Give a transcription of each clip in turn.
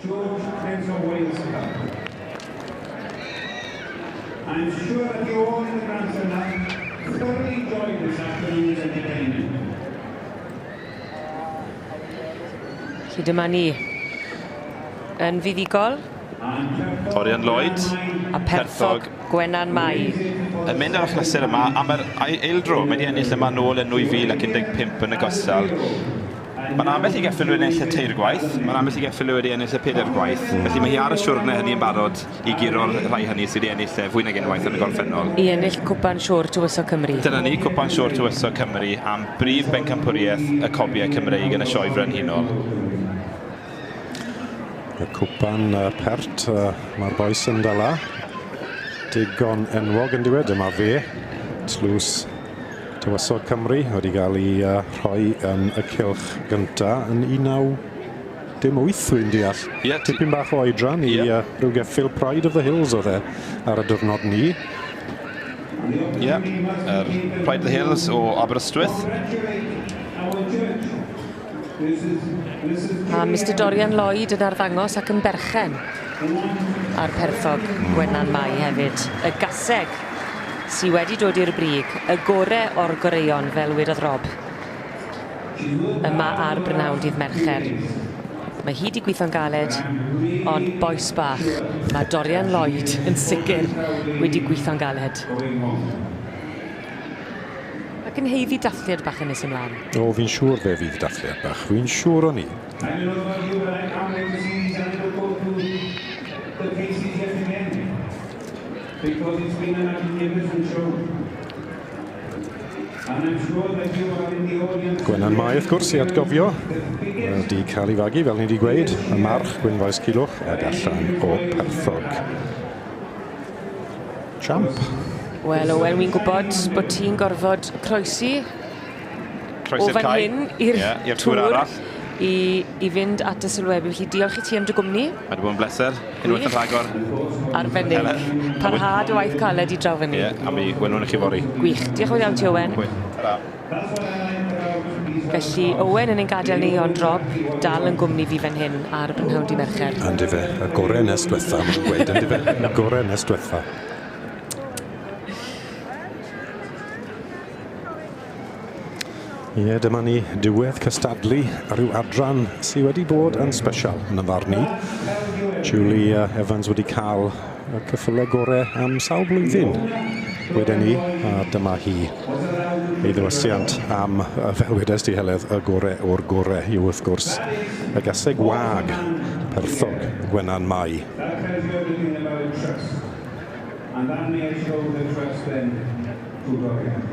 George Prince of Wales Cup. I'm sure that you all in the grandstand have thoroughly enjoyed this afternoon's entertainment. Felly dyma ni yn fuddugol. Dorian Lloyd. A Perthog Gwenan Mai. Yn mynd ar achlysur yma am yr eildro. Mae wedi ennill yma nôl yn 2015 yn ogystal. Mae'n ambell i geffyl wedi ennill y teir gwaith, mae'n ambell i geffyl wedi ennill y pedair gwaith. Felly mae hi ar y siwrne hynny yn barod i guro'r rhai hynny sydd wedi ennill e fwy nag unwaith yn y gorffennol. I ennill Cwpan Siôr Tywysog Cymru. Dyna ni, Cwpan Siôr Tywysog Cymru am brif bencampwriaeth y cobiau Cymreig yn y Sioe Frenhinol. Y cwpan pert, mae'r bois yn dala. Digon enwog yn diwedd, dyma fe, tlws Tywysog Cymru, wedi cael ei rhoi yn y cylch gynta yn 1918, wy'n deall. Yeah, Tipyn bach o oedran i yeah. Rhyw geffyl Pride of the Hills oedd e ar y diwrnod ni. Ie, yeah, Pride of the Hills o Aberystwyth. A Mister Dorian Lloyd yn arddangos ac yn berchen ar Perthog Gwenan Mai hefyd. Y gaseg sy wedi dod i'r brig, y gore o'r goreuon fel wedodd Rob. Yma ar Brynawn dydd Mercher. Mae hi wedi gweithio'n galed, ond bois bach, mae Dorian Lloyd yn sicr wedi gweithio'n galed. Ac yn haeddu dathliad bach yn nes ymlaen. O, fi'n siŵr fe fydd dathliad bach. Fi'n siŵr o'n i. Gwenan Mai, wrth gwrs, i atgofio, wedi cael ei fagu, fel ni wedi gweud, y march Gwynfaes Culhwch ac allan o Perthog. Champ. Wel, Owen, wi'n gwybod bod ti'n gorfod croesi o fan hyn i'r yeah, tŵr arall i, i fynd at y sylwebu. Felly diolch i ti am dy gwmni. Mae wedi bod yn bleser. Unwaith yn rhagor. Arbennig. Parhad o waith caled i draw fyny. Ie, yeah, a mi welwn i chi fory. Gwych. Diolch yn fawr iawn ti, Owen. Ta-ra. Felly, Owen yn ein gadael ni, ond Rob dal yn gwmni fi fan hyn ar y prynhawn di Mercher. Yndi fe, y gorau nes diwetha, maen nhw'n gweud, yndi fe, y gorau nes diwetha. Ie, dyma ni diwedd cystadlu rhyw adran sydd wedi bod yn special yn y farn i. Julie Evans wedi cael y cyffyle gore am sawl blwyddyn wedyn ni, a dyma hi ei ddiwylliant am, fel wedes di Heledd, y gore o'r gore yw wrth gwrs y gaseg wag Perthog Gwenan Mai. And that may show the trust then to Dorian.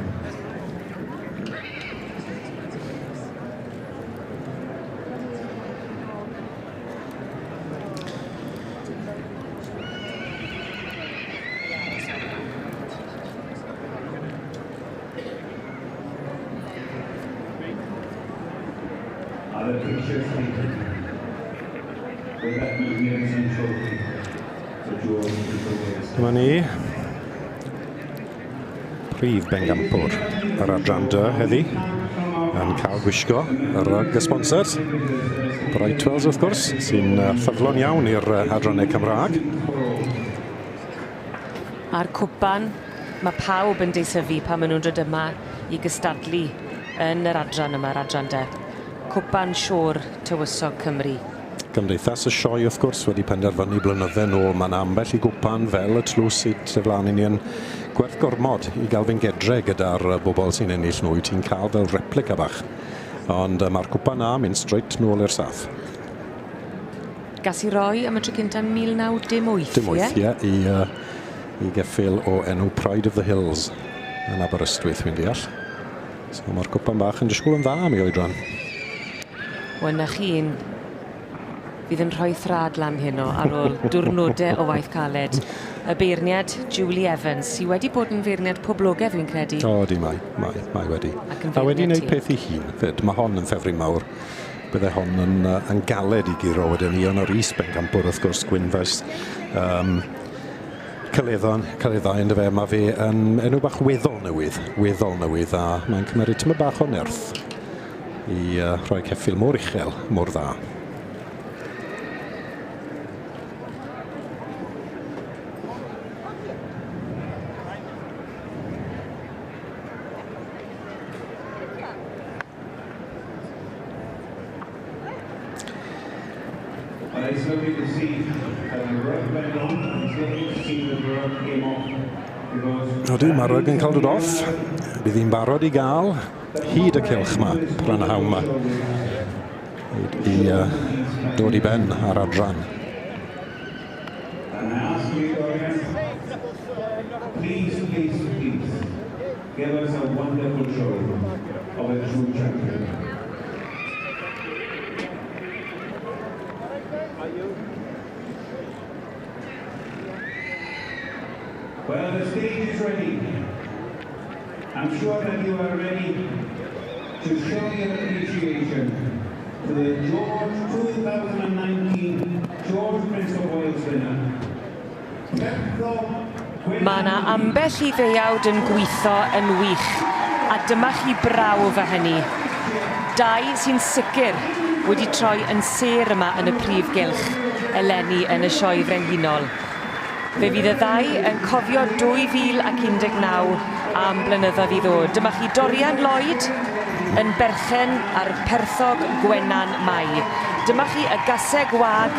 Other pictures taken with that magnificent trophy for George Dyma ni. Prif bengampwr yr adran dy heddi yn cael gwisgo yr rug y sponsors. Brightwells wrth gwrs, sy'n ffyddlon iawn i'r adrannau Cymraeg. A'r cwpan, mae pawb yn deisyfu pan maen nhw'n dod yma i gystadlu yn yr adran yma, yr adran de. Cwpan Siôr Tywysog Cymru. Cymdeithas y Sioe wrth gwrs wedi penderfynu blynydde nôl. Mae'n ambell i gwpan fel y tlws sydd tu flaen i ni yn gwerth gormod i gael fynd gedre gyda'r bobl sy'n ennill nhw. Ti'n cael fel replica bach. Ond mae'r cwpan na mynd straight nôl i'r saff. Gas i roi am y tro cynta 1918, Dim wyth, ie, i, i geffyl o enw Pride of the Hills yn Aberystwyth, fi'n deall. So mae'r cwpan bach yn disgwyl yn dda am ei oedran. Wel, na chi'n fydd yn rhoi thrad lan heno ar ôl diwrnodau o waith caled. Y beirniad Julie Evans, sydd wedi bod yn feirniad poblogaidd, fi'n credu. O, di, mae, mae, mae wedi. Ac yn A wedi feirniad wneud ti. peth ei hun, fyd. Mae hon yn ffefryn mawr. Bydde hon yn, yn galed i guro wedyn ni, ond yr is bencampwr wrth gwrs, Gwynfaes. Caleddon, Caleddau, ynddo fe, mae fe yn enw bach weddol newydd, weddol newydd, a mae'n cymeryd tyma bach o nerth i rhoi ceffyl mor uchel, mor dda. It's lovely to see that the rug went on, and it's lovely to see that the rug came off. Because Odi, mae'r ryg yn cael dod off. Bydd hi'n barod i gael hyd y cylch yma, prynhawn yma. I dod i ben ar adran. And I ask you, Dorian, please, please, please, give us a wonderful show of a true champion. Well, the stage is ready. I'm sure that you are ready to show your appreciation to the George 2019 George Prince of Wales winner. Mae yna ambell i ddeuawd yn gweithio yn wych, a dyma chi brawf o hynny. Dau sy'n sicr wedi troi yn sêr yma yn y prif gylch eleni yn y Sioe Frenhinol. Fe fydd y ddau yn cofio 2019 am blynyddoedd i ddod. Dyma chi Dorian Lloyd yn berchen ar Perthog Gwenan Mai. Dyma chi y gaseg wag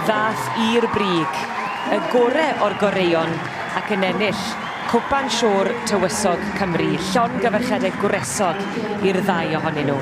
ddath i'r brig, y gore o'r goreuon ac yn ennill Cwpan Siôr Tywysog Cymru. Llongyfarchiadau gwresog i'r ddau ohonyn nhw.